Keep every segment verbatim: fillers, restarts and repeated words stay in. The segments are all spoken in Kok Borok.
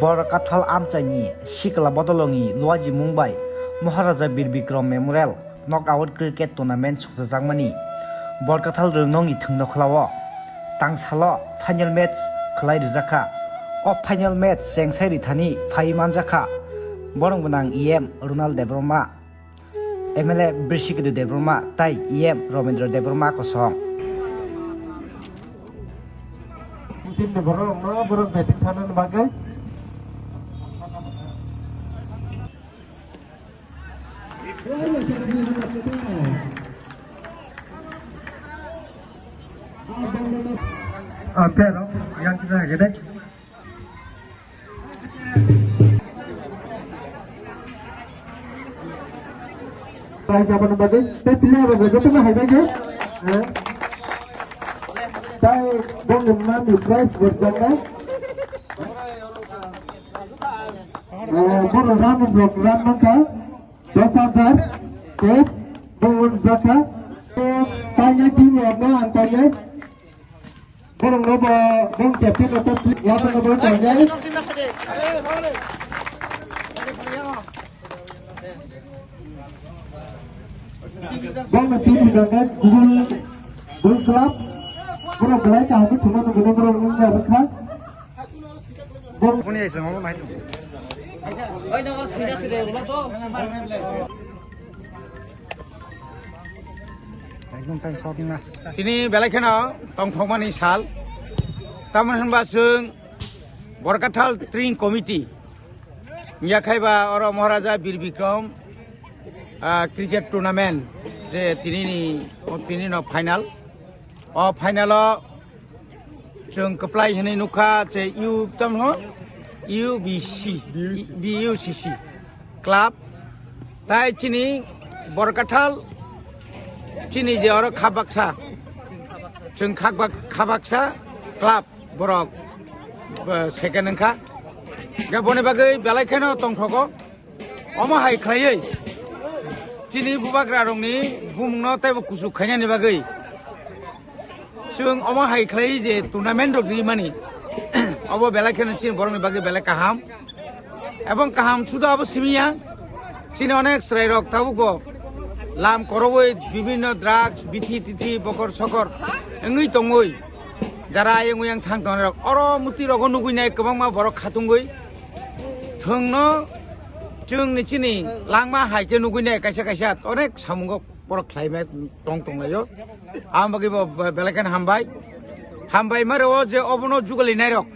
Borkathal amchaini sikla bodolongni luajimung bai Maharaja Bir Bikram Memorial Knockout Cricket Tournament sokjajakmani Borkathal rwngnokni thwngno khlao. Tangsalo final match khlai rwjakha. O final match chengsai rithani phai manjakha. Borok gwnang E M Ronald Debbarma, M L A Brishiketu Debbarma tai E M Robindra Debbarma kosong. Putin ni borok no borok batting thana ni bagwi. Ampere yang kita gede. Prize aboni bagwi tei player rok jotono hai bai khe. Eh. Tai bongni mani prize bo tongo. Eh, bono run rok run mankha dos hajar, tei bo wng jakha. Tei painai team rokno ang kaiye. Borokno bo bong captain rok tei yaphano bo tongnai. Bongni team ni tongnai Google, Google Club. Borok belai kaham khe thwngma nugwi borok wngya rwkha. Bong- Boni hai swngo, mai thung. Ekdom tai shot na. Tini belai kheno tongthokmani sal. Tamoni hwnba chwng Borkathal Tring Committee yakhaiba oro Maharaja Bir Bikram, ah, cricket tournament je tinini, tinino final. O final o chwng kwplai hwnwi nukha je U, tamo U B C, B U C C club. Tai chini Borkathal chini je oro kha baksa, chwng kha bak-, kha baksa club borok, eh, second wngkha. Ga boni bagwi belai kheno tongthogo. Omo hai khlaiwi chini bubagra rokni bumungno teibo kuchuk khainani bagwi chwng omo hai khlaiwi je tournament rok rimani obo belai kheno chini borokni bagwi belai kaham. Ebong kaham sudo abo simiya chini onek chwrai rok tabukbo lam korobwi bibinno drugs, bithi tithi, bokor sokor wngwi tongwi jara ayang uyang thang tongnai rok oro muti rogo nugwi nai kwbangma borok khatungwi. Thwngno chwngni chini langma hai khe nugwi nai kaisa kaisa onek samungo borok khlaimai tong tonglaio. Aboni bagwi bo be-, belai kheno hambai. Hambai mare o je obono jugali nairok.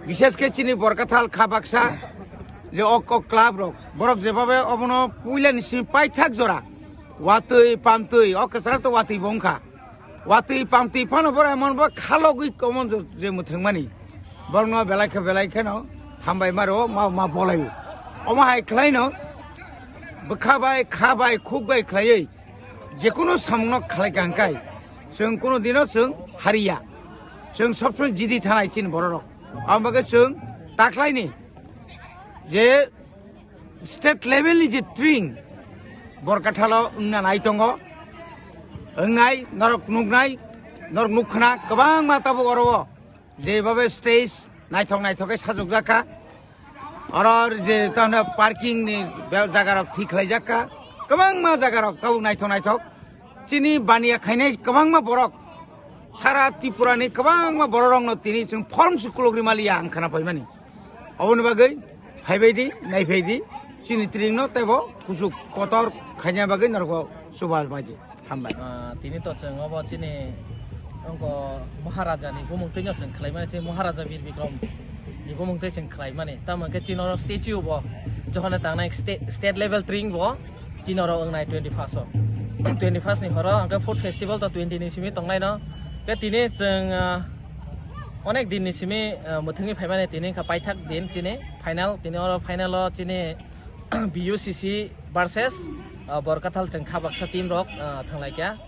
Bishes khe chini Borkathal kha baksa je ok ok club rok. Borok jebabe obono puilani simi paithak jora. Watwi pamtwi o kwchara to watwi bo wngkha. Watwi pamtwi phano borok emon bo khalogwi komon je, je mwthangmani. Borokno belai khe, belai kheno hambai maro, ma, ma bolaio. Omo hai khlaino bwkha bai, kha bai, khuk bai khlaiwi jekunu samungno khlai ka hwnkhe chwng kunu dino chwng hariya. Chwng sob somoi jidi thanai chini bororok. Amo bagwi chwng taklaini je state level ni je tring Borkathalo wngna nai tongo, wngnai norok nuknai, norok nukkhna kwbangma tabuk oro o jebabe stage naithok naithok khe sajokjak kha, oro je tamo parking ni be-, jaga rok thik khlaijak kha, kwbangma jaga rok tabuk naithok naithok. Chini baniya khainai kwbangma borok, sara Tripura ni kwbangma borok rokno tini chwng form se kulugri maliya ang khana paimani. Oboni bagwi phaibaidi, naiphaidi, chini tringno teibo kuchuk kotor khaina bagwi norokbo chuba baidi. Hambai. Ah, tini to chwng obo chini wngkha Maharaja ni bumung twino chwng khlaimani, chini Maharaja Bir Bikram ni bumung twi chwng khlaimani. Tamo hwnkhe chini oro statue bo johone tangnai sta-, state level tring bo. Chini oro wngnai twenty first o. Twenty first ni horo hwnkhe food festival to twenty ni simi tongnai no. Khe tini chwng, ah, onek din ni simi, ah, mwthangwi phaimani, tini wngkha paithak din chini final. Tini oro final o chini B U C C versus, ah, Borkathal chwng kha baksa team rok, ah, thanglaikha.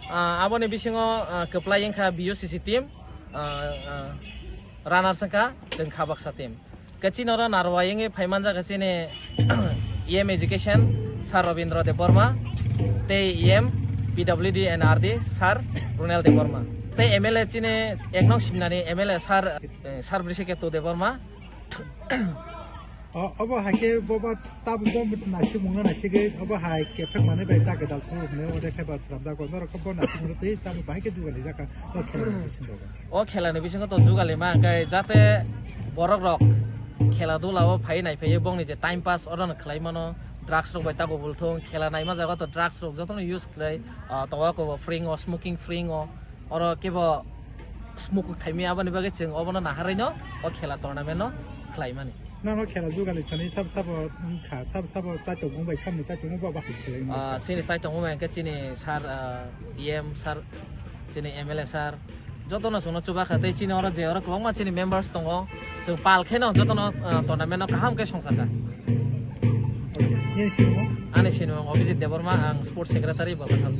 Ah, aboni bisingo, ah, kwplai wngkha B U C C team, ah, ah, runners wngkha chwng kha baksa team. Khe chini oro narwai wngwi phai manjak kha chini E M Education Sir Robindra Debbarma, tei E M P W D and R D Sir Ronald Debbarma, tei M L A chini ek nong Simnani M L A Sir, eh, Sir Brishiketu Debbarma, O, obo hai khe bo, bo tabuk bo naisik mungno naisigwi, obo hai kephek manwi bai ta kedal phuru hwnwi ode khe ba srapjak, bo norok khe bo naisik mungno twi tabuk bahai khe jugal rijak kha o khela ni bisingo. O khela ni bisingo to jugal rima hwnkhe jate borok rok khela dula o phai nai phaiwi bongni je time pass oro no khlai mano, drugs rok bai ta kubul thung, khela naima jaga to drugs rok jotono use khlai, ah, tobacco bo free o, smoking free o, oro kebo smoke khaimaya aboni bagwi chwng obono naharwi no o khela tournament no khlai mani. Nono khela jugal ni sani sab sabo wngkha, sab sabo chaitok wng bai samni chaitok wng bo bahai khlai wngkha. Ah, chini chaitok wng bai hwnkhe chini sir, ah, E M sir, chini M L A sir, jotono chwngno chuba kha tei chini oro je oro kwbangma chini members tongo, chwng pal kheno jotono, ah, tournament no kaham khe songsa kha. Okay. Nini sinimung? Ani sinimung Abhijit Debbarma, ang sports secretary Babathal.